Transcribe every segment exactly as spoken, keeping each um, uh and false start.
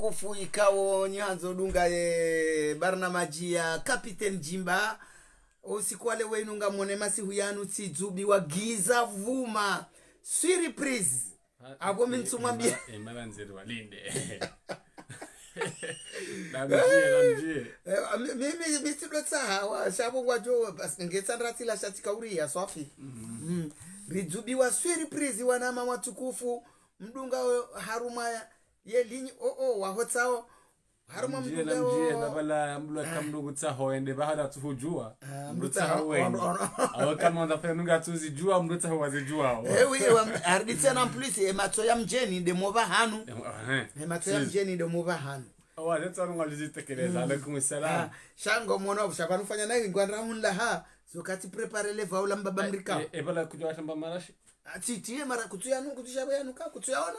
Ufu ikao nyi handzo dunga ye barnamaji ya Capitaine Jimba. Usiku wa leo wenu ngamwone masihu yanu tsidzubiwa giza vuma. Surprise. Abo mi ntsumwambia. Imana nziri walinde. Namdjie, namdjie. Eh, mi, mi, mi, mi tsidotsa hawa, shabo ngwadjo, bas, ngetsa ndratsila shatsi kauri ya swafi. Mm. Ridzubiwa surprise wanama watukufu, mdunga o harumwa ya, ye linyi, o, o, wahotsao. Harumwa mdunga o. Namdjie, namdjie, na bala mdru aka mdru kutsaho, ende bahala tsuhudjua. Ah, mdru tsaho, mdru tsaho weni. Ono, ono. Awe kama ndafanya nunga tsuzidjua, mdru tsaho wazidjuao. Eh, oui, ewa, haridi tsena en plus, e matso ya mdjeni, nde mova hanu. Eh, eh. E matso ya mdjeni, nde mova hanu. Awa, zetsa nunga lizitekeleza, alaikum salam. Ah, shango mwono, shapvanu fanya nayi, ngwandra hunla ha. So kati préparer le vaula mbaba mrika. Eh, eh, bala kudja washamba marashi. Ah, tsi, tsi, ye mara, kutsu yanu, kutsu shabo yanu ka, kutsu yaona.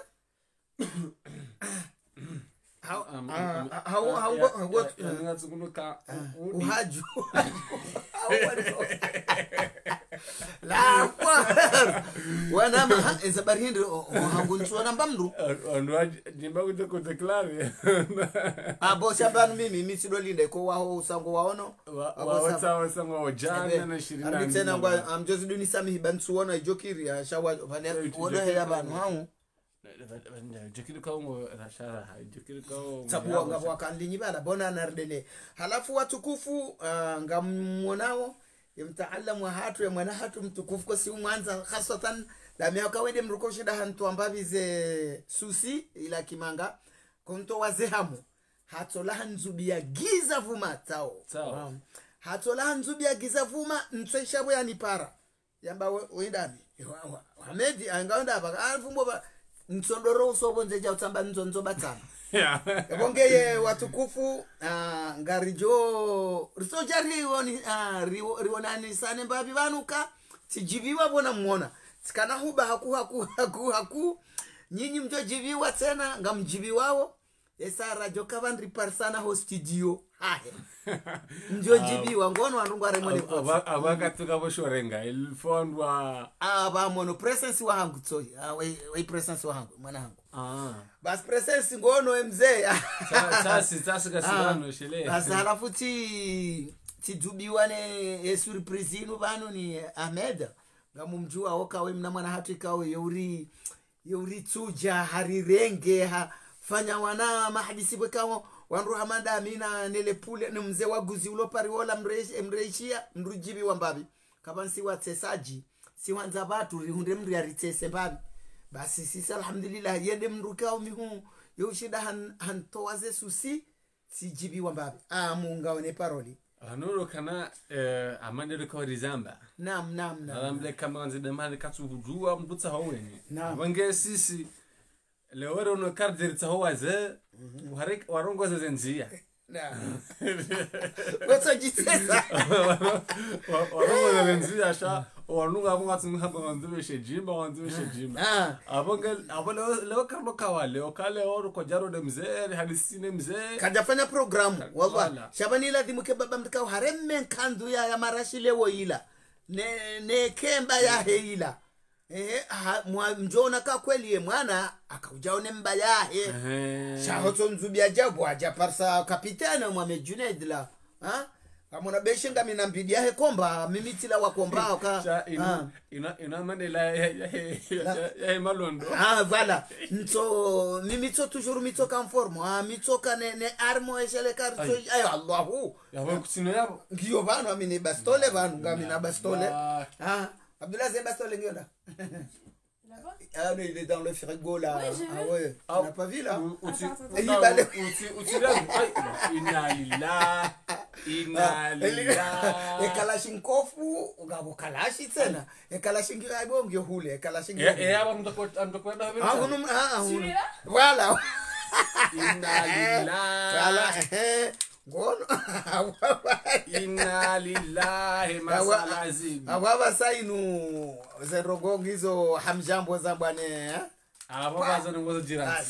Hau, ah, hau, hau, hau, ya, ya, ya, ya, ngatsukunuka, u-, u-, uhaju. Hau, wanu. La, kwa. Wanama, ha, eza bari hindri, o, o, hangu ntsuona mba mdru. O, o, ndo wa, Jimba kute, kute klave. Ah, bo, shapvanu mimi, mi tsidolinde ko waho usango waono. Wa, abo wa, sa- wotsa, wotsa, wa, wa, jana na ishirini na nne. Ebe, haridi tsena ngwa, amdjozi duni samihi ba ntsuona idjokiri, ya, shawa, vale, eh, wodo heya pvanu, hau. Jokiri kaungo, rashara, jokiri kaungo. Tsabuwa ngapvo wakanlinyi bala, bona nardele. Halafu watukufu, ah, ngamwonao, ye mtaalamu wahatru, ye mwana hatru mtukufu, kosi umwandza, khaswatan, la miaka wende mdru koshinda hantru amba bize susi, ila kimanga, konto waze hamu. Hatsola handzubiya giza vuma, tsao. Tsao. Ah. Hatsola handzubiya giza vuma, ntso ishabo yanipara. Yamba we, we ndami. Wa, wa, Hamedi, anga wenda hapva, ah, vumbo ba, ntsondoro uso bo ndze dja utsamba ndzo, ndzo batsana. Ya. Ebo ngeye watukufu, ah, ngaridjo, ritso dja riwoni, ah, riwo-, riwonani sane mbapvi pvanu ka, tsidjibiwa bona mwona. Tsikana huba haku, haku, haku, haku. Nyinyi mdjo djibiwa tsena, ngamdjibiwawo. Esa radio kavandri parisana ho studio. Hahe. Mdjo djibiwa, ngono wandru ngwaremone abo, abo, abo akatuka bo shorenga, ilifondwa. Ah, ba mono, presence wahangu, tsoi. Ah, we, we presence wahangu, mwana hangu. Ah. Bas presence ngono, e mze. Tsa-, tsasi, tsasi kasi pvanu, shele. Bas halafu tsi, tsidzubiwa ne, e surprise inu pvanu ni Ahmed. Ngamumdjuwa oka we mna mwana hatru ikao ye uri, ye uri tsudja, harirenge, ha, fanya wana mahadisi bwe kao, wandru hama ndami na nele pule, ni mze wa guzi ulo pari wola mreish-, mreishiya, mdru djibiwa mbapvi. Kapvatsi watsesadji, si wandza pvatru, rihundre mdru yaritsese mbapvi. Basi sisi, alhamdulillah, yende mdru kao mihu, ye ushinda han-, hantowa ze susi, tsidjibiwa mbapvi. Ah, munga one paroli. Anuro kana, eh, amande lo kawarizamba. Naam, naam, naam. Alamle kama wanze demani katsuhudjuwa mdru tsaho weni. Naam. Wange sisi, leo wero no karderi tsaho waze, ware-, warongoze ze ndziya. Naam. Wetsa jitsesa. Wa-, warongoze ze ndziya sha, wanunga munga tsi muhamba wandziwe she Jimba, wandziwe she Jimba. Ah. Abo nge, abo leo, leo kama kawa, leo kale oro kojaro de mze, hadisi ne mze. Kadjafanya programu, ka-, wallah. Wala. Shabani ila dhimuke baba mdru kao hareme nkandu ya, ya marashi leo ila. Ne, ne kemba yahe ila. Eh, ha, mwa, mdjona ka kweli ye mwana, akaudjao ne mba yahe. Ehe. Sha hotso ndzubi ya djabu, adja parisa kapitene mwa me Junaid la. Ha? Kamona beshe ngami na mbidi yahe komba, mimi tsila wa komba, oka. Sha inu, ah. Inu, inu amande la, ya, ya, ya, ya, ya, ya malondo. Ah, voilà. Ntso, mi, mi tso toujours, mi tso conforme. Ah, mi tso ka ne, ne armo eshele kari tso, ayo, Allahu. Yabo kutsino yabo. Ngiyo pvanu, ami ne bastole pvanu, ngami na bastole. Ah, Abdullah ze bastole ngiyo nda. Ah, non, il est dans le frigo, là. Oui, j'ai vu. Ah ouais, tu l'as pas vu, là ? Attends, attends, attends. Inna lillahi, inna lillahi. E Kalachnikov, ngapvo Kalashi tsena. E Kalashi ngi-, aibo ngiyo hule, e Kalashi ngiyo hule. Eh, eh, aba mtoko-, mtoko-, ah, hunu, ah, ah, hunu. Celui-là ? Voilà. Inna lillahi. Voilà, eh. Ngono. Inna lillahi, masala zibi. Awa, awa, sa inu, ze ndrongo ngizo hamdjambo za bwana, eh ? Awa, awa, za ndrongo za jirani.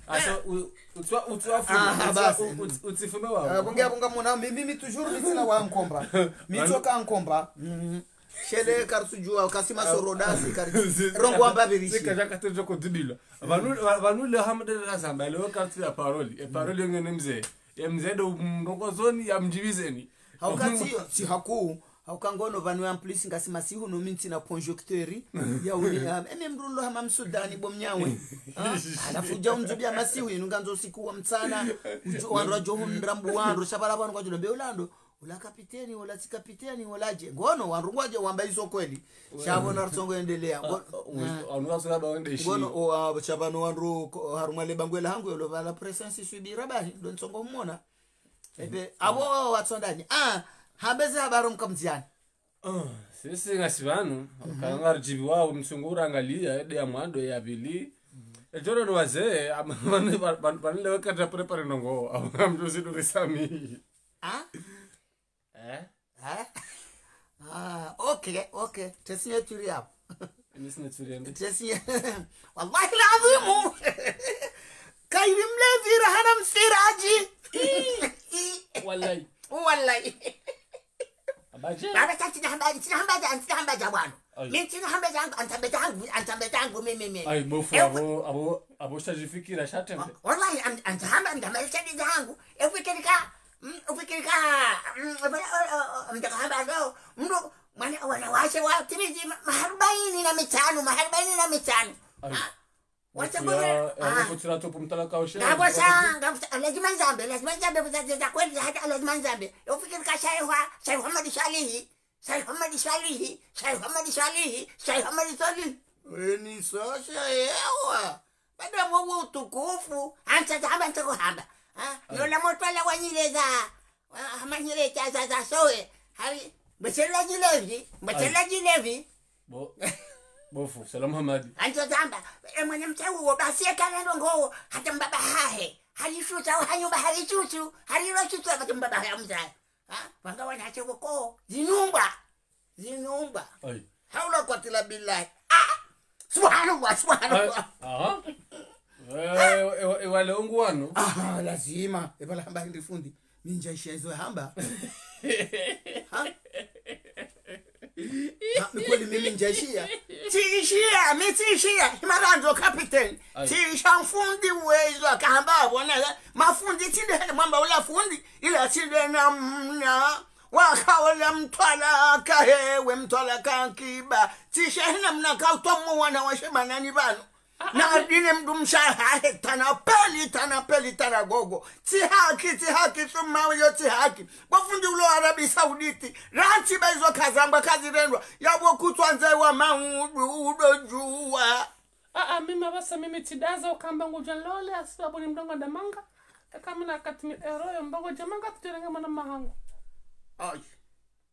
Asa, u-, utswa-, utswa fume, ah, utswa-, basi. U-, uts-, utsifume wawo. Ah, bunge, bunge mwana, mi, mi, mi toujours, mi tsina wa nkomba. Mi tsoka nkomba. Mhm. Shele karitsudjuwa, kasi masoro dasi, kari-, rongo wamba birishi. Sika jaka tedjo kududilwa. Vanu, va-, vanu le hamdele la zamba, le kartsi ya paroli. E paroli yenge ne mze. Ye mze ndo mrongo zoni ya mdjivizeni. Hauka tsi, tsi haku. Hauka ngono vanu ya mplisi ngasi masihu no minti na conjoncteur. Ya uni, ya, eme mdru lo hama msudani bo mnyawe. Ah, halafu dja umdzubi ya masihu, inu ngandzo siku wa mtsana. Udjo, wandru wadjo hundra mbu wandru, sha pvala pvanu kwadjo lombe ulando. Ula kapiteni, ula tsi kapiteni, ula dje. Ngono, wandru ngwadje wamba izo kweli. Sha pvo na rutsongo endelea. Ngono, ah, ah, wandru wasula ba wende shi. Ngono, o, ah, sha pvanu wandru, ko, harumwa le bangwe la hangu, yolo pvala presence subira bahi, ndo ntsongo mmona. Ebe, abo watsondani. Ah, hambeze habari mkamziani. Ah, sisi ngasi pvanu, mhm, kanga ridjibiwa, msungu urangalia, ede ya mwando, ya pvili. Mhm. Ejoro no wazee, ama, vanu, vanu, vanu, vanu, lewe kata prepare nongo, ama mjuzi nuri sami. Ah? Eh? Ah? Ah, ok, ok. Tesi ye turi hapo. Ini sina turi yambi. Tesi ye. Wallahi lazimu. Kairi mlevi rahana msiraji. Wallahi. Wallahi. Abaje? Baba, sa tsina hamba, tsina hamba dja, tsina hamba dja bwana. Ai. Mi tsina hamba djangu, antambe djangu, antambe djangu, mi, mi, mi. Ai, bofu, ewa, abo, abo, abo shajifikira shatembe. Wa-, wallahi, an-, antahamba, antahamba shadi djangu. Efikirika, mm, efikirika, mm, efikirika, oh, oh, oh, mtaka hamba ndo, mndo, mwana, wanawashe wa, timizi, ma-, maharubaini na mitsanu, maharubaini na mitsanu. Ai. Ha? Wacha kutsira, ah, kutsira topu mtalaka ushe. Ngapvo sha, ngapvo sha, lazima nzambe, lazima nzambe, kuza zeza kweli, hata lazima nzambe. Ufikiri ka Shaikh wa, Shaikh Muhammad Shalihi, Shaikh Muhammad Shalihi, Shaikh Muhammad Shalihi, Shaikh Muhammad Shalihi. Weni sosha yewa. Bada wowo utukufu, hantsa hamba ntoko hamba. Ha? Ai. Yola motwala wanyileza, wa-, hamanyile tsa za, za sowe. Hari, mbetshela jilevi, mbetshela jilevi. Bo-, bofu, Salam Hamadi. Anto zamba, e mwana mtsa uwo, basi ye kana ndrongo, hata mbaba hahe. Hari shutsa, hanyumba, hari shutsu, hari lo shutsu, hata mbaba hahe amzaye. Ha? Wanga wana ache woko, zinyumba. Zinyumba. Ai. Haula kwatila billahi. Ah! Subhanallah, subhanallah. Ai, aha. Eh, eh, eh, wale ungu wanu. Ah, lazima. E pvala hamba hindri fundi. Mi ndjaishiya izo hamba. Ha? Ha, mi kweli mimi ndjaishiya. Tsiishiya, mi tsiishiya. Imarandzo kapiteni. Ai. Tsiishiya mfundi wezo akahamba abona. Mafundi tsinde hende mwamba ula fundi. Ila tsinde na mna. Wakaola mtwala kahewe mtwala kankiba. Tsiishiya hina mna kautwa mwana washe manani pvanu. Na adine mdru mshe hahe, tana peli, tana peli, tana gogo. Tsi haki, tsi haki, suma uyo tsi haki. Bo fundi ulo Arabi Sauditi. Rantsi ba izo kazamba, kazirendwa. Yabo kutswandze wa maudu, udo djuwa. Ah, ah, mimi abasa mimi tsidaza ukamba ngudja lole, asibabu ni mdrongo ndamanga. Eka mina kati mi ero yo mbago djamanga tuterenge mwana mahangu. Ai.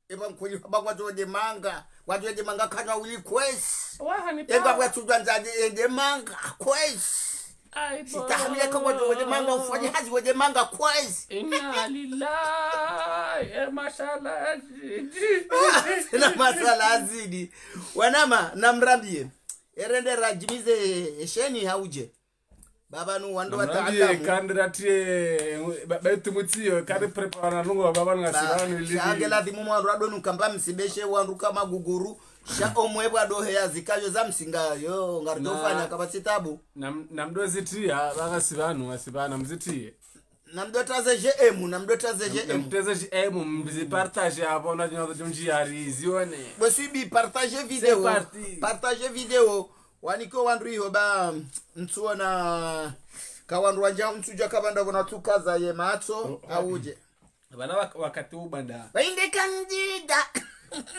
Eba nkweli, ba ngwadjo de manga, ngwadjo de manga kanywa wili kwezi. Waha ni. Eba pa. Ngwadjo de manga kwezi. Ai, bo. Sitahamile ka ngwadjo de manga, ufanye hazi wede manga kwezi. Inna lillahi, eh, mashallah, azidi. Ina mashallah, azidi. Wanama, namrambie. Erende radjimize esheni hauje. Baba nu wandru namrambie wataalamu. Kandira tie, ba-, baitu mutio, kari prepara nungo, baba nu ngasi pvanu ili. Sha nge ladhimu mwandru ado nu kamba msibeshe wandru kama guguru. Sha omwe bwa dohe ya zikayo za msinga yo, ngari na-, dofanya kaba tsitabu. Nam-, namdo zitia, ba ngasi pvanu, ngasi pvanu, mzitie. Namdo taze G M, namdo taze G M. Namdo taze G M, mzi partage abo na djina djonji yari, zione. Bwe suibi partage vidéo. C'est parti. Partage vidéo. Waniko wandru iho ba, ntsuona, ka wandru wandja, ntsudja kabanda kona tsukaza ye matso, oh, oh, auje. Bana wak-, wakati ubanda. Wainde kandida.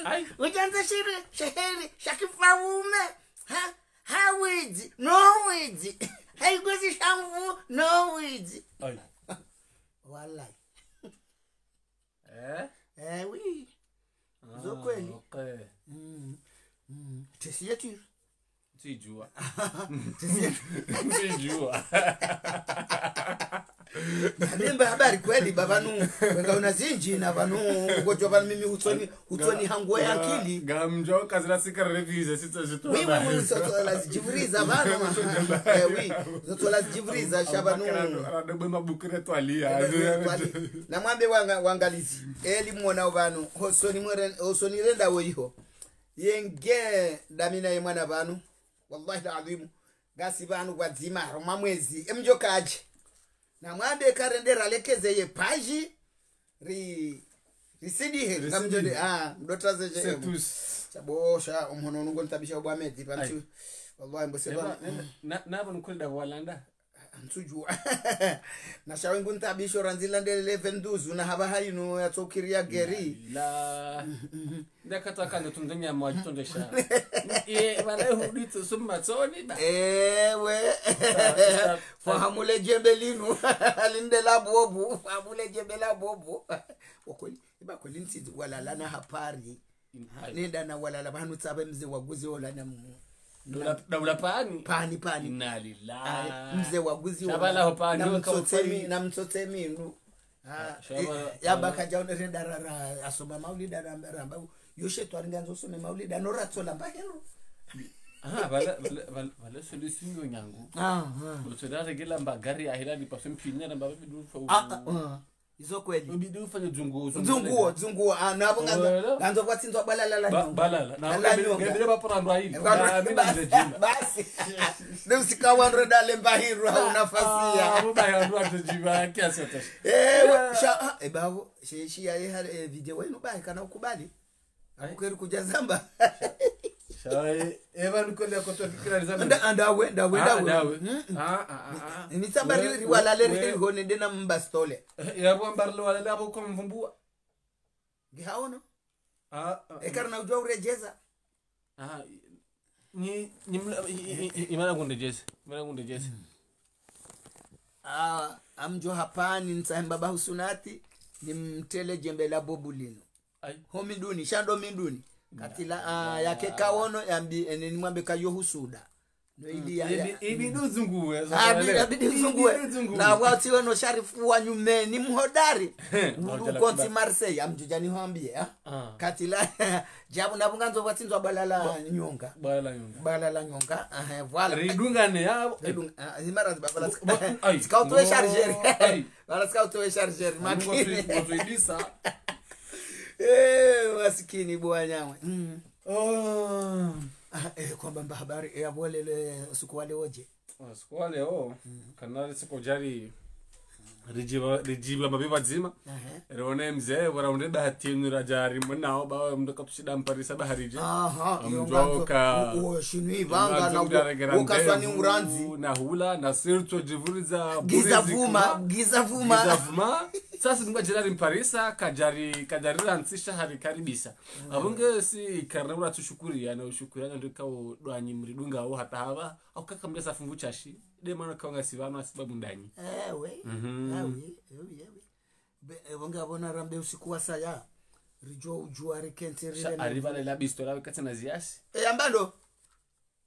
Ai. Ujanza shiri, sheheri, shakifaume. Ha? Hawidzi, no widzi. Haikozi shamvu, no widzi. Ai. Wallahi. Eh? Eh, oui. Ah, zo kweli. Ok. Mm. Mm. Tesi yetu. Tsijua. Tesi yetu. Tsijua. Nanemba habari kweli, baba nu. Wenga una zinji na pvanu, ngojua pvanu mimi hutsoni, hutsoni hangu ya akili. Nga mjo kazira sikara revise, sitsa zitwa. Oui, oui, oui, zo, zo, la zijivuriza pvanu. Eh, oui, zo, zo, la zijivuriza, sha pvanu. Ara dobe mabukire twalia. Namwambe wanga-, wangalizi. Eli mwona pvanu, hosoni mwere-, hosoni renda wo iho. Yenge, ndami naye mwana pvanu. Wallahi al-adhimu. Ngasi pvanu pvwadzima, harumwa mwezi. Emdjo kadje. Na mwambe karende ralekeze ye page. Ri, risindihe. Risindihe. Ngamdjo nde, ah, mdru tsaze dje. C'est tous. Sha bo, sha, omhono unu ngonitaabisha bo Ahmed, pvanu. Ayi. Wallahi, mbo se pvanu. Eba, na, na, na, pvanu kule da walanda. Ntsudjuwa. Na sha wengu ntaabisho randzi lande le vingt-deux, na hapvaha inu yatsokiri ya geri. La. Ndakataka ndo tunde nyama wadjitondesha. Ye, wale huditso summa tsoni ba. Ewe. Sa-, sa-, fahamu le djembe linu. Linde la bobu. Fahamu le djembe la bobu. Okweli, iba kweli ntsi walala na hapvali. In-, ha, nenda na walala pvanu tsabe mze wa guzi ola na mu-, daula, na daula pani. Pani, pani. Inna lillahi. Ayi, mze wa guzi ola. Shabala ho pani, na mtsotse mi-, na mtsotse minu. Ah, shabala, eh, yamba shabala. Kadja unirenda rara, asoma maulida ramba, ramba. Yo shetwani ngandzo usome maulida, no ratsola mba hero. Ah, pvala, pvala, pvala, pvala solution yo nyangu. Ah, ah. Utsodare gela mba gari ahila ni paso mpini, ramba bidu fa. Ah, ah, ah. Izo kweli. Ubidi ufanye dzunguo, dzunguo. Dzunguo, dzunguo. Ah, na pvo ngandzo, ngandzo pvwatsindzwa balala la nyonga. Balala. Na pvo ngambe-, ngambe-, ngambe-, pvwa pora ndo ahili. Pvwa-, na, mina basi, nje jima. Basi. Nde usika wandru dale mba hiro, ah, hauna fasi ya. Ah, mba ya ndo ato jima, kiasi ya tashi. Eh, sha, ah, eh, babo, she, shi ya ye hale, eh, video wenu ba, kana ukubali. Ayi. Ukeri kudja zamba. Sha, sha, eh, eh, pvanu kole koto fikira ni zamba. Nda, nda we, nda we, ah, nda we. Nda we. Mm, mm. Ah, ah, ah, ah. Ni tsamba ri, ri walale ri hone nde na mba stole. Eh, ya bo ambari lo walale abo kwa mvumbua. Nge haono. Ah, ah. Eka rina udjuwa uredjeza. Ah, ni, ni mla, i, i, i, i, imana kundejeze. Imana kundejeze. Mm. Ah, amdjo hapvani ntsahe mbaba Husunati, nimtele djembe la bobu linu. Ayi. Ho miduni, sha ndo miduni. Katila, ah, yake kaono, yambi, ene nimwambe kayo husuda. No ili ya, ya. Ibi-, ibidi uzunguwe, ah, ibi-, ibidi uzunguwe. Ibidi uzunguwe. Na wakati weno Sharifu wa nyumeni mhodari. He, mdru konti Marseille, amdjudjani hwambie, ha? Ah. Katila, djabu na pvo ngandzo pvwatsindzwa balala nyonga. Balala nyonga. Balala nyonga, ah, voilà. Ridungane ya, ridung-, ah, imara ziba, voilà. Bo-, bo-, ayi. Sika utowe chargeur. Ayi. Voilà, sika utowe chargeur, makini. Ngo tu-, ngo tuibisa. Eh, masikini bwana we. Mm. Oh. Ah, eh, kwamba mba habari, eh, ya bo lele usiku wa leo dje? Usiku wa leo, mm, kana ri siku djari, ridjiba, ridjiba mabiba dzima. Ehe. Rione mze, wara unde bahati nura djari, mwana o ba, mdru katushida mparisa bahari dje. Aha, amdjwa yo ngandzo, ka, o, o, shinu ivanga, ngandzo na mdru u-, arengera ukaswa ni ndevu, urandzi. Na hula, na sirto djivuriza, giza burizi vuma, kuma. Giza vuma. Giza vuma. Sasa nunga djari mparisa, kadjari, kadjari rantsisha hari karibisa. Mm. Abo nge si karina ula tsushukuri, yana ushukuri, yana ndrika o dwanyi mridunga o hata hapva, au kaka mdesa fungu shashi, nde mana kaunga sivano asibabu ndanyi. Ewe, mhm, ewe, ewe, ewe. Be, ewe nge abona rambe usiku wa saya, ridjo udjuwa rikentsi. Sha, rile na ariba lela bisto la wekatsi na ziasi. E, ambalo.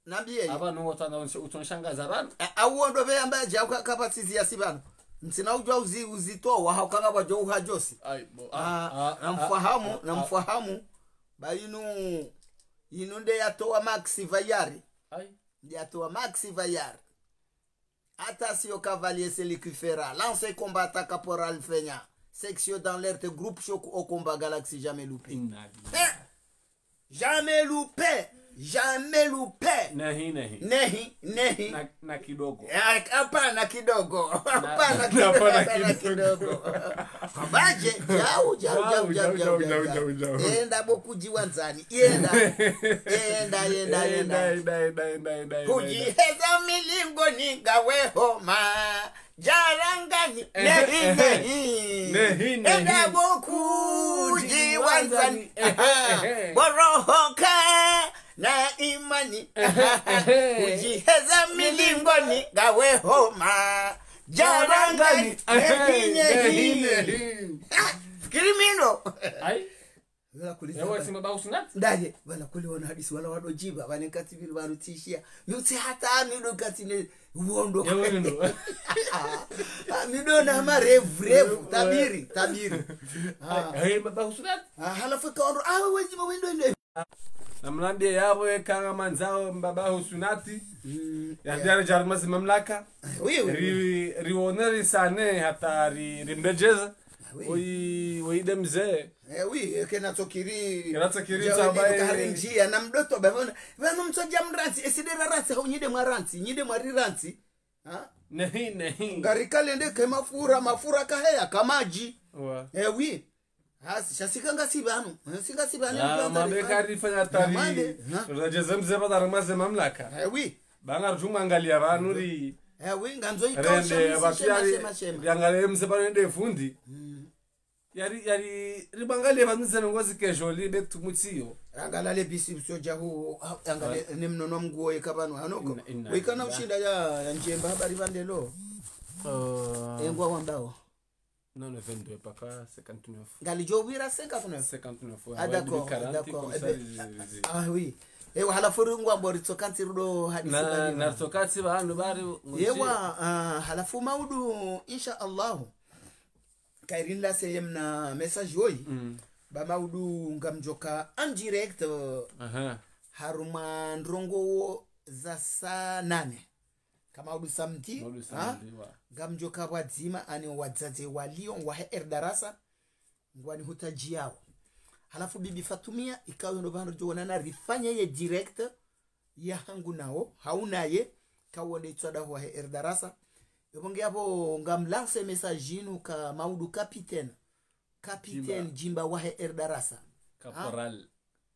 Nambiye. Aba nungo tsana utsonshangaza pvanu. A, awo ndo pve yamba dja uka-, kapvatsi ziasi pvanu. Ntsina udjuwa uzi-, uzitowa, hauka ngapvwadjo uha djosi. Ayi, bo, ah, ah, ah, namfahamu, ah, ah, namfahamu. Ba inu, inu nde yatowa Max Vayari. Ayi. Nde yatowa Max Vayari. Attention, cavalier, celui qui fera. Lance combattant, caporal feignant. Section d'alerte, groupe choc au combat, galaxie jamais loupé. Inna lillahi. Eh! Jamais loupé. Jamais loupé. Nehi, nehi. Nehi, nehi. Na, na kidogo. Eh, hapana kidogo. Na, hapana kidogo, hapana kidogo. Hapana kidogo. Kabaje, jau, jau, jau, jau, jau, jau, jau, jau. Enda bo kudji wandzani. Enda. Enda, enda, enda. Enda, enda, enda, enda, enda, enda. Kudjiheza milingoni ngawe homa. Djarangani. Eh, nehi, eh, nehi. Nehi, nehi. Enda bo kudji wandzani. Eh, eh, eh. Borohoka na imani. Eh, eh, eh. Kudjiheza milingoni ngawe homa. Djarangani. Djarangani. Nehi, nehi. Nehi, nehi. Ah, fikiri mino. Ayi. Wala kuli ewa, zamba. Sima ba usunati? Ndaye, wala kuli wana hadisi, wala wado djiba, wane kati biru baru tishia. Nutsi hata mi do kati ne uondo. Ewe ndo. Ah, mi do na ma revu, revu, tabiri, tabiri. Ah. Ayi, ba, ba usunati? Ah, halafu ka wandru, ah, we djiba wendo ndo. Na mnambie yabo ye kanga mandzao mbaba Husunati. Mm, ya, yeah. Diari djari mazi mamlaka. Oui, oui, oui. Ri, rione risane hata ri, rimbedjeza. Oui. Oyi, oyi nde mze. Eh oui, eke natsokiri. Natsokiri, tsamba, eh. Karinjia na mdoto bavona. Vanu mtsodja mrantsi, esi nde rarantsi, hau nyi nde mwarantsi, nyi nde mwarirantsi. Ha? Nehi, nehi. Ngari kalende ke mafura, mafura kaheya, kamadji. Wa. Eh oui. Ha, sha sika ngasi vanu. Eh, sika si vanu. Ah, mabe kari fanya tari. Namande, ha? Rajeze mze pata ramaze mamlaka. Eh oui. Banga rujuma angalia vanu ri. Eh oui, ngandzo ikausha Rende, misi batu shema, yari, shema, shema. Yangalie mze pano nde fundi. Yari, yari, ribangalie vanu zeno ngozi kejoli be tumutsiyo. Rangalale bisi msodja hu, ha, angale, ne mnono mnguo yeka vanu, hanoko. Inna, inna Wikana lillahi. Ushinda ya, ya njemba habari vandelo. Euh, Engwa wambao. Non, le vingt-deux, paka cinquante-neuf. Ngalijo vira cinquante-neuf. Cinquante-neuf, ouais. Ah, d'accord, Ouais, quarante, d'accord. comme Eh ça, ben, les- les- ah oui. Ewa, halafu ri ngwambo ritsokantsi rudo hadisi Na, bali na na. tsokatsi vanu bari. Yewa, ah, halafu maudu, insha Allahu. Kairinla seyem na message woyi. Mm. Ba maudu ngamdjoka en direct, euh, Aha. harumwa ndrongoo za saa nane. Ka maudu samedi, Maudu ha? Samedi, wa. Ngamdjoka pvwadzima ani wadzadze wa Lyon wahe Erdarasa. Ngwani hutadjiyao. Halafu bibi Fatumia, ikao ndo pvanu djo wonana rifanye ye direct ya hangu nao, hau naye, kawo nde itswada wahe Erdarasa. Epvo nge apvo ngamlance message inu ka maudu capitaine. Capitaine Jimba wahe Erdarasa. Caporal.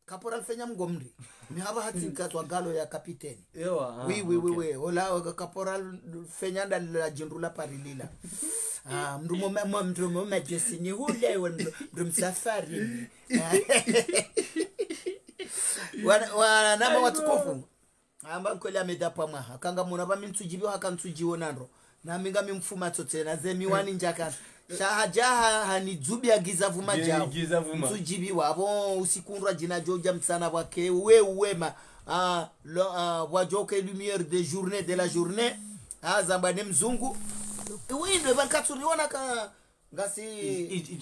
Caporal fenya mgomri. Mi hapva hatsi nkatwa galo ya capitaine. Ewa, ah, Oui, oui, oui, ok. Oui. Ola, oga caporal fenya nda la jindru la parilila. Ah, mndru mo ma, mo, mndru mo ma jesini hule, we mndru, mndru msafari. Wana, wanama watukufu. Amba nkweli ameda pvwa mwaha. Kanga muna pva mi ntsudjiviwa haka ntsudjiwo nandro. Na mi ngami mfuma tsotsena, ze miwani ndjakana. Sha hadja ha, hanidzubi ya giza vuma djao. Giza vuma. Ntsudjiviwa, apvo usiku ndrwadjina djodja mtsana pvwake, we uwema. Ah, lo, ah, pvwadjoke lumière de journée, de la journée. Ah, zamba ne mzungu. Iwe ndo pva nkatsuriona ka, ngasi.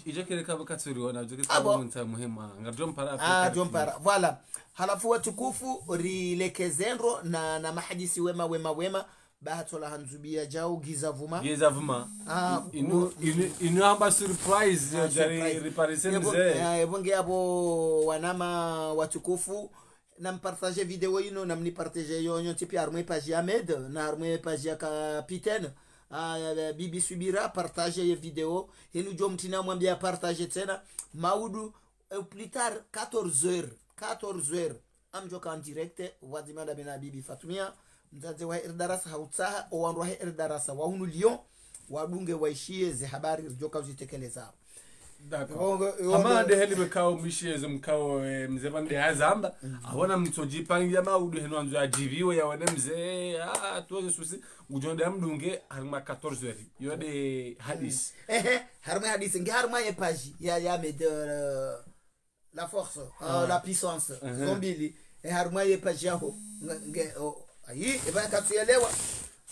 Idjo kele kaba katsuriona, idjo kele Ah, bon. Kaba mntsa muhima. Ngadjo mpara. Ah, djo mpara. Voilà. Halafu watukufu, rilekeze ndro na, na mahadisi wema, wema, wema. Bahatsola handzubi ya djao, giza vuma. Giza vuma. Ah, Inu, inu, inu amba surprise, Ah, yo jari surprise. Riparise Epvo, mze. ah, epvo nge apvo wanama watukufu. Na mpartage video inu, na mnipartage yo, nyo tipi harumwe page ya Med, na harumwe page ya capitaine. Ah, bibi Subira, partage ye video. Hinu djo mtrina mwambia partage tsena. Maudu, au plus tard, quatorze heures. Quatorze heures. Amdjoka en direct, pvwadzima nda mi na bibi Fatumia, mdzadze wa Erdarasa hautsaha, o wandru wa Erdarasa, wa hunu Lyon, wadunge waishiye ze habari ridjoka uzitekeleza. D'accord. Hama nde heli mkao mwishiye ze mkao, eh, mze pvande hazamba, apvo na mtsodjipangia maudu henu andzo adjiviwe ya wane mze, ah, tuwe susi, ngudjonde amdunge, harumwa quatorze heures. Yo nde hadisi. Ehe, harumwa hadisi, nge harumwa ye page, ya, ya, mais de, euh, la force, euh, la puissance, zombili. E harumwa ye page yaho. Nge, o, ayi, epva katsuyelewa.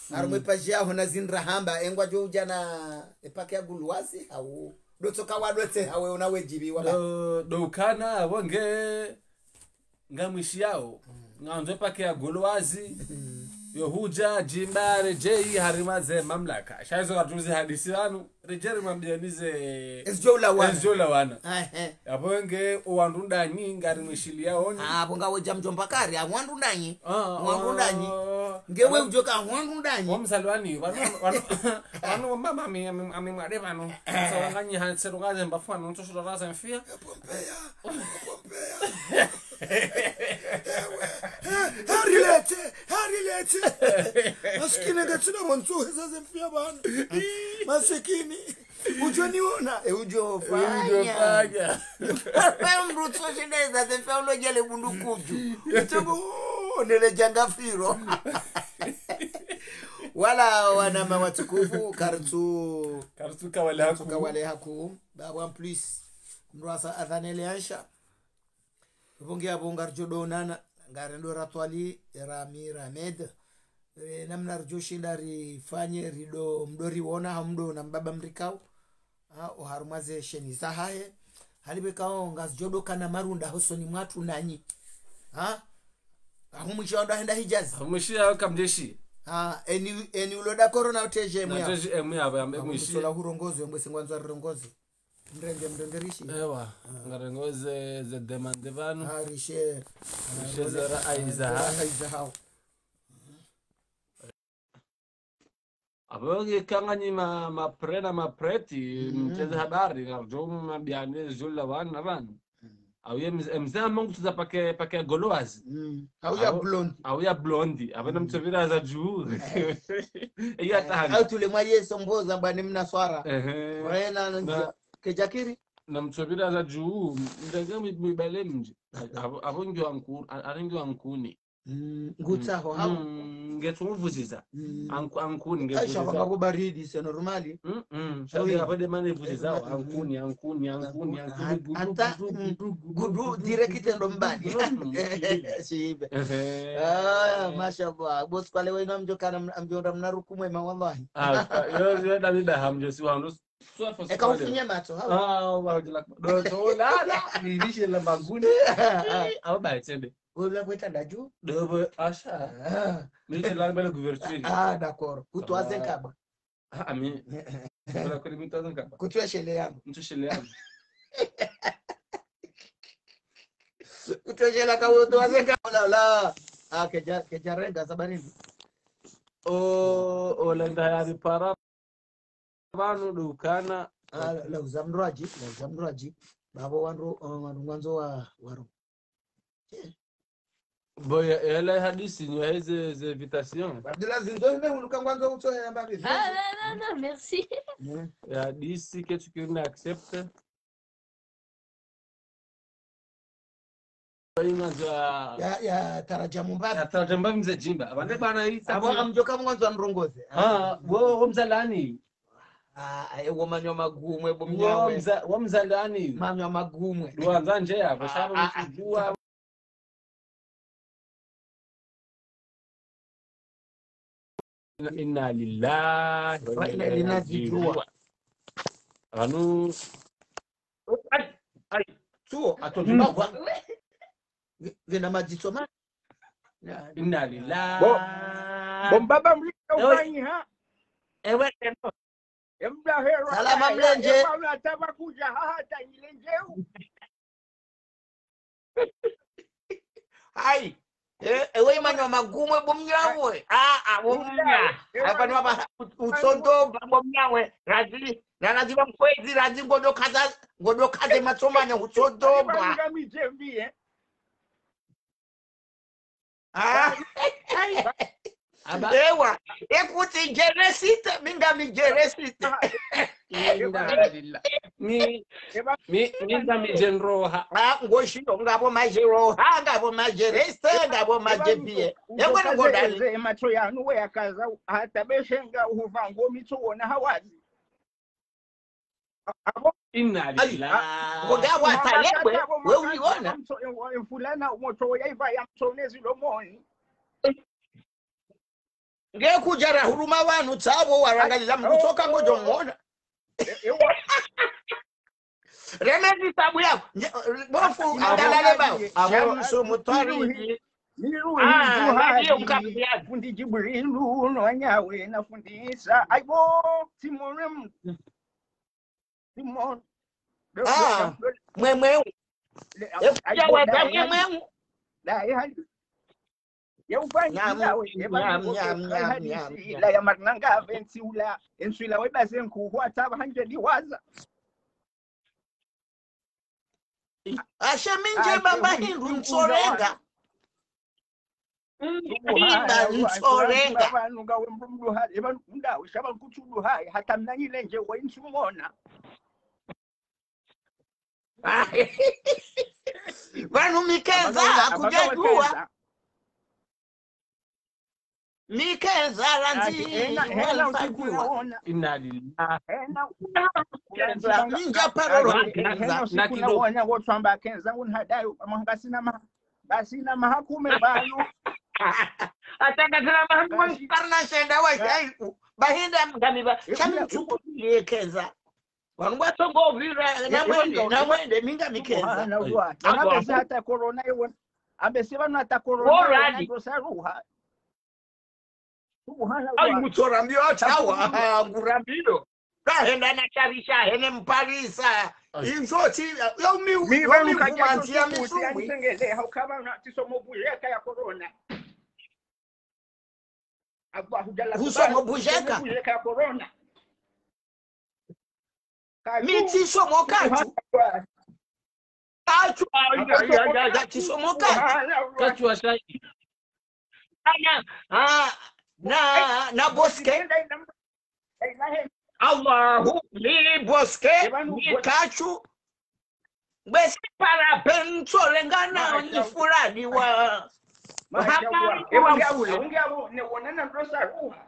Harumwa ye page yaho na zindra hamba, engwa djo udja na e paquet ya gulwazi, hau. Dotsoka wadotse, hawe una wedjiviwa ba. Do, do ukana, apvo nge, ngamwishiyao. Ngandzo e paquet ya gulwazi. Yo hudja, djimba, redjeyi, harumwa ze mamlaka. Sha izo katsuzi hadisi pvanu. Redjeri mwambia nize. Ezidjo ulawana. Ezidjo ulawana. Ehe. Apvo nge owandru ndanyi ngari mwishiliya oni. Ah, apvo ngawe dja mdjomba kari, awandru ndanyi. Ah, owandru ndanyi. Ngewe udjoka awandru ndanyi. Wamsalwani, wanu, wanu, wanu mama ami, ami, ami mwade pvanu. Sa wanganyi ha, tsero ngaze mbafu wanu, ntso shura raza mfia. Pompeya, pompeya. Ewe, eh, harilete, harilete. Masikini ngatsina mwantu heza zemfia pvanu. Masikini. Udjo niona, e udjo fanya. Udjo fanya. Pe mdru tso shinda heza zemfia ulo djale bundu kudju. Utsobo, nele djanga firo. Wala wanama watukufu, kartsu. Kartsu kawale haku. Kartsu kawale haku. Ba, en plus, mdru asa adhane le ansha. Pvo nge apvo ngaridjo donana, ngarendo ratwali, rami, ramed. E, namna ridjo shinda rifanye, rido, mdo riwona, ha mdo na mbaba mrikao. Ha, oharumwa ze sheni zahahe. Hali pvekao ngazidjo dokana marunda hosoni mwatru nanyi. Ha? Ahumwishiya wandru ahenda Hijazi. Ahumwishiya kamdjeshi. Ha, eni, eni uloda corona uteje mwe. Na teje mwe apvo yambe mwishi. Ahumwishiya la hurongozo, yambe singwandzo rirongozo. Mrenge, mrenge rishe. Ewa, ngarengo ze, ze demande pvanu. Ah, rishe. Rishe ze ra'ayi zahawo. Ra'ayi zahawo. Apvo nge kanga nyi ma, ma prêt na ma prêt, mtseze habari, ngarudjo mambiyane zula wana pvanu. Awu ye mze, mze amangu tuza pake, pake goloise. Awu ya blonde. Awu ya blonde. Apvo namtsopvira za dju. Iya tahani. Awu tule mwa yeso mboza mbani mnaswara. Ehe. Wena nanjia. Kejakiri? Namtsopvira za dju. Mdenge mi, mi bale mdji. Apvo, apvo ngiyo anku, a-, ari ngiyo ankuni. Ngutsaho hawu. Ngetsu muvuziza. Anku, ankuni ngetsu muvuziza. Aisha, wanga kubaridi, c'est normal. Shabi apvo de mane vuziza, ankuni, ankuni, ankuni, ankuni, gudu, gudu, gudu, direct ndo mbani. Shibe. Ah, mashallah. Boss, kwa leo inu amdjo kana, amdjo nda mna ruku mwema, wallahi. Ah, yo, yo, Davida, hamdjo si wanu. Eka ufunye matso, hawu. Ah, wa jila. Do, so, la, la, ni lishe la manguni. Awu ba tsende. Wewe kweta ndaju? Dobo, asha. Ah. Mimi la bela couverture. Ah, d'accord. Kutoa zenkaba. Ah, ami. Bela kuli mtoa zenkaba. Kutoa shele yangu. Mtu shele yangu. Kutoa shele ka kutoa zenkaba. La, la. Ah, keja, keja renga sabarini. O, o lenda ya ripara. Pvanu dukana. Ah, la uza mndru adji, la uza mndru adji. Babo wandru, eh, wandru ngwandzo wa, waro. Bo ya, yala hadisi nyi ya ze, ze invitation. Abdullah zinzo hime huluka ngwandzo utso ya mbabi. Ah, non, non, non, merci. Ya hadisi, qu'est-ce que tu acceptes? Ya, ya, tarajamu mbabi. Ya, tarajamu mbabi mze djimba. Apvande bana yi. Abo amdjoka mwandzo anrongoze. Ah, wo, wo mzalani. Ah, aye wo manyo magumwe bo mnyawe. Wo mza-, wo mzalani. Manyo magumwe. Duwa nza nje ya, basharu msujua. Inna lillahi wa inna ilaihi raji'un. Anu. Ai, ai. Tuo, ato jumba kwa. Vena madziso ma. Inna lillahi. Bo, bo mbaba mlika ufanyi ha? Ewe, ewe. Emda hero. Salama mlenje. Ewa nataba kuja hata nyilenjeu. Hai. Eh, ewe imanyo magumwe bo mnyawe. Ah, ah, bo mnya. Apa ni wapa utsodo bo mnyawe. Razi, na razi ba mkwezi, razi ngodo kaza, ngodo kaze matsomanya utsodo ba. Ngami jembi, eh. Ah. Ewa, écoute, jeresite, mi ngami jeresite. Inna lillahi. Mi, mi, mi ngami jenroha. Ah, ngoshiyo, ngapvo majeroha, ngapvo majereste, ngapvo majebie. Ewe ngodani. Matso yanu we yakaza, hata beshenga uvango mitso wona hawazi. Inna lillahi. Koga watalebwe, we uliona? Mfulana umoto ya iva ya mtsonezi lomoni. Nge kujara huruma wanu tsabo warangalila mkutoka ngojo mona. Remezi sabu yako. Bofu andalale bao. Shamsu mutwari. Miru, ah, ndio mkabidhiani. Fundi Jibrilu, no wanyawe, na fundi Isa. Aibo, Simon. Simon. Ah, mwemwe. Aibo, mwemwe. La, eh, hali. Ya ufanyi, nyam, la, eh, nyam, nyam, nyam, nyam. La, ya marnanga, ventsi ula. Entsi ula, we baze nkuhu, ataba hanje diwaza. Ashe mi nje bamba hindru ntsorenga. Imba ntsorenga. Pvanu ngawe mdru mdru hali, pvanu ndawe, sha pvanu kutsu mdru hali, hata mnanyi lenje, wa intsu mona. Pvanu mi kenza, kujadjuwa. Mi kenza randzi, ati, ena, ena usiku naona. Inna lillahi. Ena, kenza, ninja parolo, ena usiku naona, wotwamba kenza, unhadayo, amanga sina ma-, ngasina mahakume pvanu. Atanga sina mahakume, karina shenda wa shaiku. Bahinda mgami ba, shami mtuku ye kenza. Wanu ngwatsongo vira, namwende, namwende, mi ngami kenza. Subhanallah. Ena bese hata corona iwe. Ambese pvanu hata corona iwe, ndo saruha. Subhanallah. Ai, mutsorambiyo, atawa, ngurambiyo. Kahenda na sharisha, hene mparisa. Ayi. Inzo tsi, yo mi, mi yo pvanu mi kadja kumandzia tsosuku, misumwi. Yanitsengele, hauka pvanu tsisomo bujeka ya corona. Abu ahudala kusomo bujeka. Kusomo bujeka ya corona. Katu. Mi tsisomo katu. Katu, ah, ya, ya, ya, ya, tsisomo katu. Subhanallah. Katu wa shayi. Na, ah, na, na boske. Allahu, mi boske, mi katu. Bwesi para pventso lengana ni fulani wa. Masha Allah. Hapari wa mfule. Unge abu, ne wonana ndo saruha.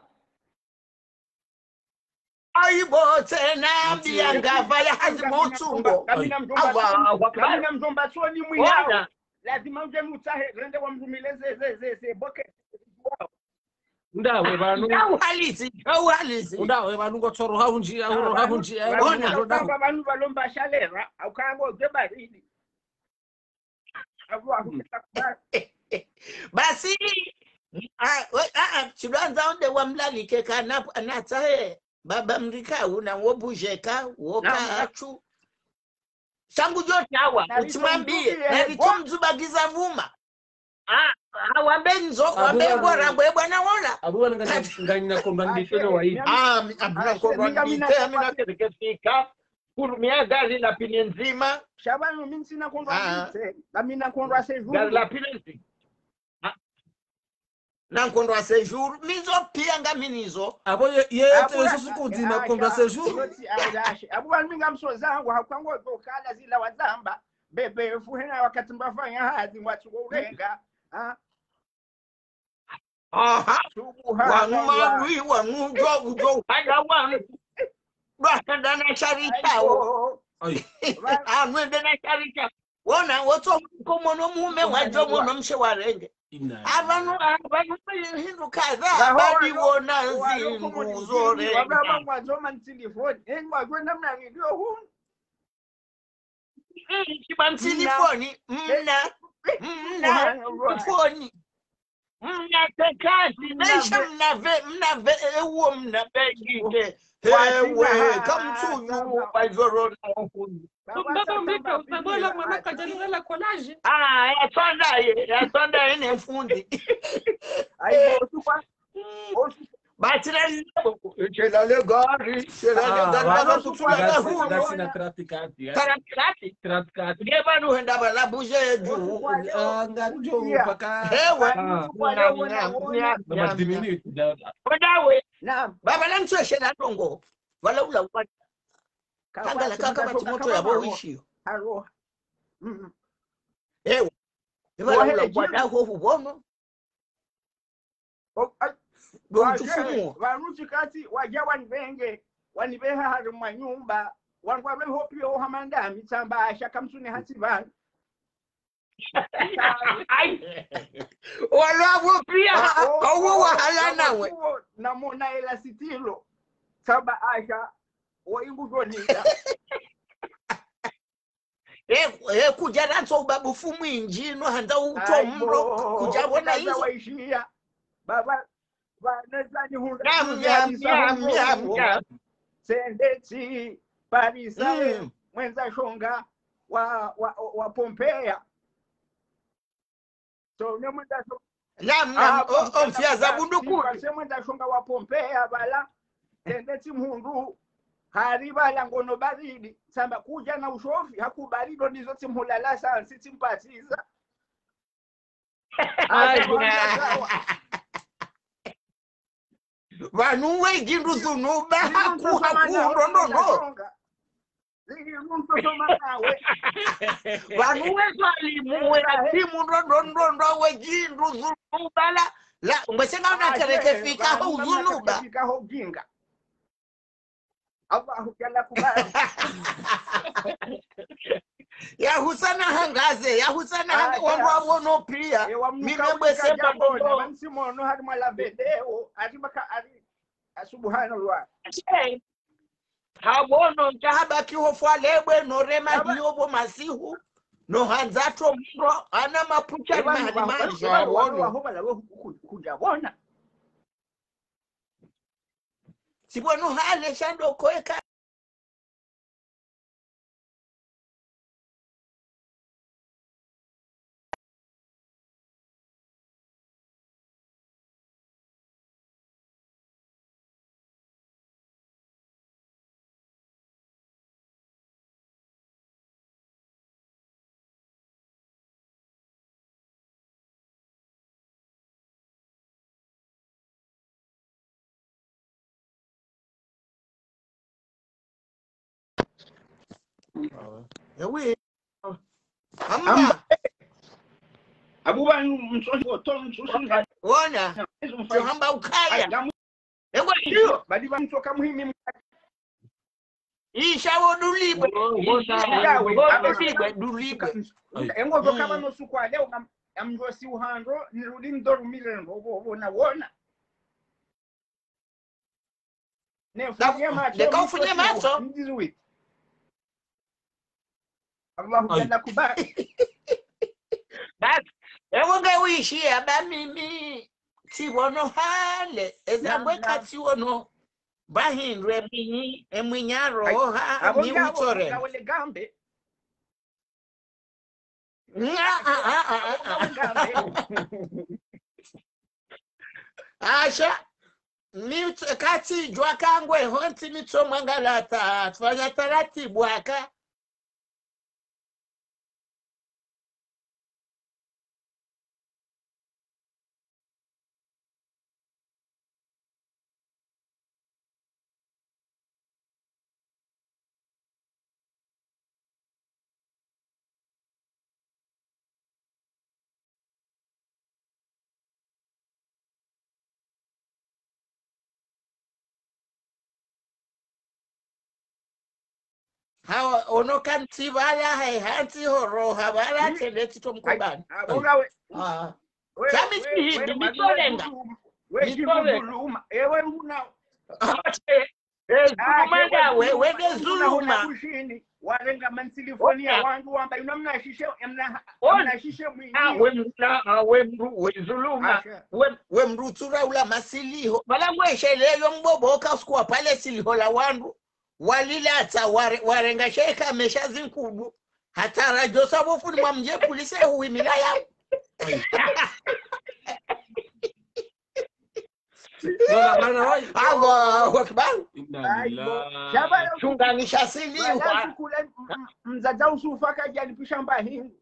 Ayi bo tsena mbiya ngapvo ya hazi motsungo. Allahu Akbar. Kamina mdjomba tsoni mwiyawo. Wona. Lazima udje mutsahe, rende wamrumile ze, ze, ze, ze boke. Ndawe pvanu. Ndawe halisi, ndawe halisi. Ndawe pvanu ngo tsoro ha unji, ha unji, ha unji. Pvanu pvalomba shalera, hauka ngo dje baridi. Abu, abu. Basi, ah, we, ah, ah, tsidjwandza onde wamlalike kana, na tsahe, baba mrika, una wo bujeka, wo katu. Shangu djo tawa, utsimwambie, na ritsomdzubagiza pvuma. Ah, ah, wambe ndzo, wambe bora, bwe bwana wola. Abu wana ngani, ngani na komba nditene wa hivi. Ah, mi, ah, mi na komba nditene, mi na kele kefika. Kurumia gari la pine ndzima. Shabanu, mi ntsina kondwa nditene, na mi na kondwa séjour. Gari la pine ndzima. Ah. Na nkondwa séjour, mi ndzo pia ngami nizo. Abo ye, ye, abo ye, la, susu kudzi na kondwa séjour. Abu wanu mi ngamsozangu, hauka ngo dokala zila wazamba. Bebe, fuhena wakati mbafanya hazi, ngwatsuko ulenga. Ha? Aha. Subhanallah. Wanu mawi, wanu djo, djo, haya wanu. Dwa henda na sharisha wo. Ayi. Ayi. Anu hende na sharisha. Wona, wotso ko mono mume wadjo mono mshe warenge. Ina. Apvanu, apvanu hindru kadha, apvadi wona zindru zore. Wababa mwadzo ma ntilifoni. Eh, ngwadjo namna ngiyo hunu. Mm, kiba ntilifoni, mna, mna, ntilifoni. Mna tekati, mna ve, mna ve, ewo mna begite. Ewe, kamtsunyu, wazoro na ufundi. Baba mbeka, utabola mwana kadjani la collage. Ah, ya tsanda ye, ya tsanda ye ne mfundi. Ayi, bo, tu kwa. Batira, shela le gari, shela le gari, baba kutsula na hunu. Ngasina trafikati, eh. Trafikati? Trafikati. Nge pvanu henda pvala buje dju. Ah, ngadjo paka. Ewe. Ah. Nyam, nyam, nyam. Baba dix minutes, da. Odawe. Naam. Baba la mtsu shela ndrongo. Pvala ula kwa. Kangala kaka pvatsi moto ya bo wishiyo. Aro. Mm. Ewe. Pvala ula kwa da ho hubono. O, ai, ndo waje, mtufumu. Pvanu tsikati, wadja wanibenge, wanibeha harimwa nyumba, wangwa beho piya ohamanda, mi tsamba asha kamtsuni hatsi pvanu. Ai. Wala abo piya, wa, o, owo o, wahala na nawe. Namona ela sitilo, tsamba asha, wo ingu djo ninga. Eh, eh, kudja rantso ubabufu mwindji, no handza uto mro, kudja bona izo. Waishiya. Baba, ba, nezani hunda. Nyam, nyam, nyam, nyam, nyam. Sendetsi, Parisa, mm, mwendza shonga wa, wa, wa Pompeia. So, ne mwendza shonga. Naam, naam, ah, o, o, mfia za bunduku. Parce que mwendza shonga wa Pompeia, bala. Tende tsi mhundru. Hari bala ngono baridi. Tsamba kudja na ushofi, hakubali ndo nizo tsimhulala sansi tsimpasiza. Ai, pvanu we djindru zunuba, haku, haku, ndo, ndo, ndo. Pvanu we zwalimu, we hatimu, ndo, ndo, ndo, ndo, we djindru zunuba, la, la, ngwe senga una kereke fika ho zunuba. Allahu jalla kubaru. Ya husana hangaze, ya husana hangaze, wandru wawono piya. Mimi bwese pvanu. Mansi mono hari mwa la video, hari baka hari, ah, subhanallah. Hawono, nta habaki ho fwalebwe, no rema hiyo bo masihu, no handza to mro, ana mapucha ni mahali manji, hawono. Waho bala we ku-, ku-, kudja bona. Sibwenu hale shando koeka. Eh oui. Hamba. Abuba mtsoshi koto mtsoshi. Wona. Hamba ukaya. Ewa iyo. Badi ba mtsoka muhimi. Isha wo dulibwe. Isha wo dulibwe, dulibwe. Engo zo kama no suku wa leo, ngamdjosi uhandro, nirudi mdorumile, ndo, vo, vo, na wona. Ne, funye matso, neka ufunye matso. Mdizuwi. Allahu Jalla Kubar. Basi, ewe nge wishi aba mimi, tsiwono hale, eza ngweka tsiwono, bahindwe mwinyi, emwinya roha, mi witsore. Nga, ah, ah, ah, ah, ah. Asha, mi ts-, katsi djuwa kangwe, hontsi mi tso mwangalata, tsifanya taratibu aka. Hawa, ono kantsi bala, hai, hantsi horo, habala, tele, tito mkobani. Ah. Sami tihidi, mitolenga. Mitolenga. Ewe muna. Eh, zuluma ndawe, wende zuluma. Warenga mansilifoni ya wandru wamba, inu mna shishe, mna, mna shishe mwinyi. Ah, we mna, ah, we mdru, we zuluma. We, we mdru tsura ula masiliho. Bala ngweshe leyo mbobo ka usiku wa pale siliho la wandru. Walilatsa, ware-, warenga sheka mesha zinkudu. Hata radjo sabo funi mwa mdje polisi ehuwimila ya. Allahu Akbar. Inna lillahi. Shunganisha siliho. Mzadza usufa kadjani pisha mba hingu.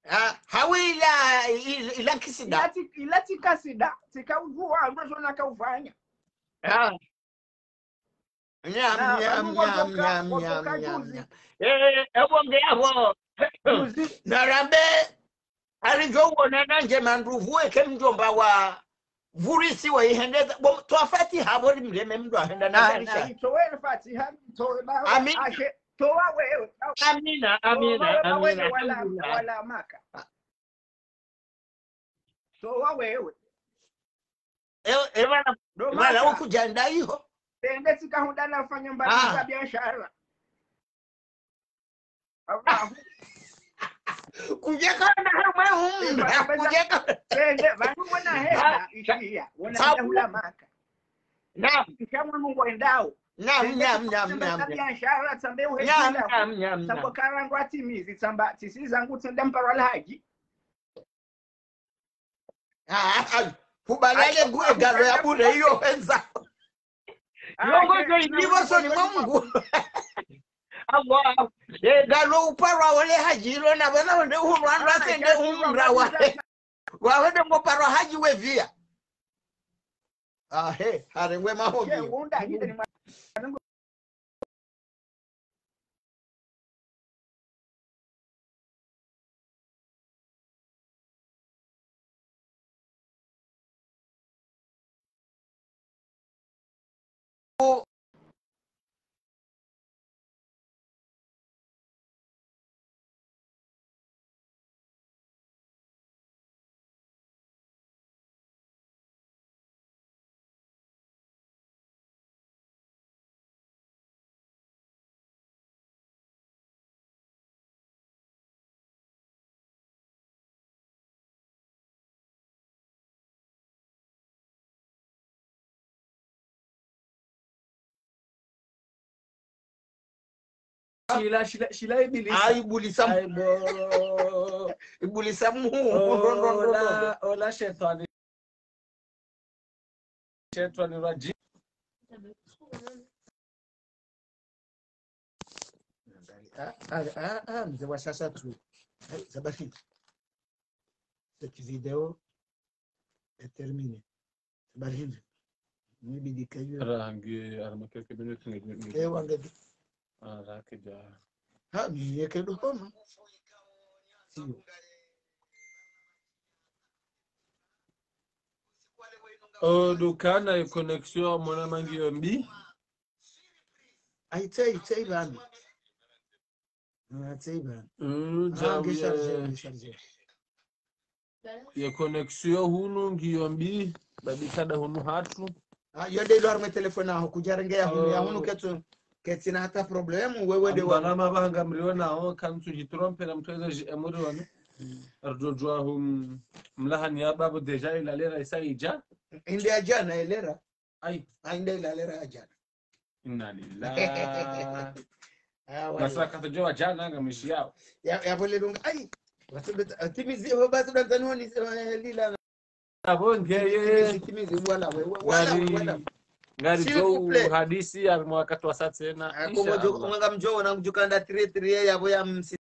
Ah, hawila il-, ila kisida. Ila ti-, ila ti kasida, tika udjuwa, ndo zona ka ufanya. Ah. Nyam, nyam, nyam, nyam, nyam. Eh, ebo nge abo. Narambe, alidjo uona na ndje mandruvu eke mdjomba wa vurisi wa ihendeza. Bo, towa fatiha, bo limleme mdru ahenda na zarisha. Amina. Amina, amina, amina. Alhamdulillah. Towa wewe. Ewe, ewe bana, bana ukudjanda iho. Tende tsika hundra nafanya mbali za biashara. Kudjeka na hamwe humna, kudjeka. Tende, vanu wona henda, ishiya, wona hula Maka. Naam. Isha mwa Mungu endao. Naam, naam, naam, naam. Biashara, tsambe uheshima. Naam, naam, naam, naam. Tsamba karangwa timizi, tsamba, tsisi zangu tsende mparo la haji. Ah, ah, kubalale ngu egalo ya bure iyo henza. Yongo zo ilivo soni mwa Mungu. Allah, egalo uparwa ole haji ilo na bana wende uhulwa ndo asende umra wa. Wawende ngo parwa haji wevia. Ahe, harengwe mahombi. Shila, shila, shila Ibilisa. Ah, Ibilisa. Aibo. Ibilisa mu. Ola, ola shetwani. Shetwani raji. Ah, ah, ah, ah, mze wa shasha tu. Ai, zabaki. Cette vidéo est terminée. Zabaki. Mibidi kayo. Rangi, arma quelques minutes, nge, nge, nge. Eh, wange. Ah, rakida. Ha, mi yeke do homa. Sio. Oh, do kana ye connexion mwana mangi yo mbi. Ayi, tei, tei bami. Ah, tei bami. Mm, ah, nge chargé, nge chargé. Ye connexion hunu ngiyo mbi, babi kada hunu hatru. Ah, yo nde ilo harumwa telefoni yaho, kudjarenge ya hunu, ya hunu ketsu, ketsina hata problème, wewe nde wa. Bana mabanga mriona ho, kantsu jitrompe na mtweza ji emuri wanu. Mm. Ardodjwa hum, mlahani ya babu déjà ilalera isa idja. Inde ya djana ilera. Ayi. Ayi, inde ilalera ya djana. Inna lillahi. Ah, wala. Masaka to djowa djana nga mwishi yawo. Ya, ya vole lunga. Ayi. Watu beta, timizi, ho basi ndo nzani woni, eh, lila. Abo ngeye. Timizi, timizi, wala, we, we, wala, we, wala. Ngari, ngari. S'il vous plaît. Hadisi ya mwaka twa sa tsena. Ah, komo djo, inshallah. Mwanga mdjo, na mdjo kanda tire, tire, ya bo ya msi-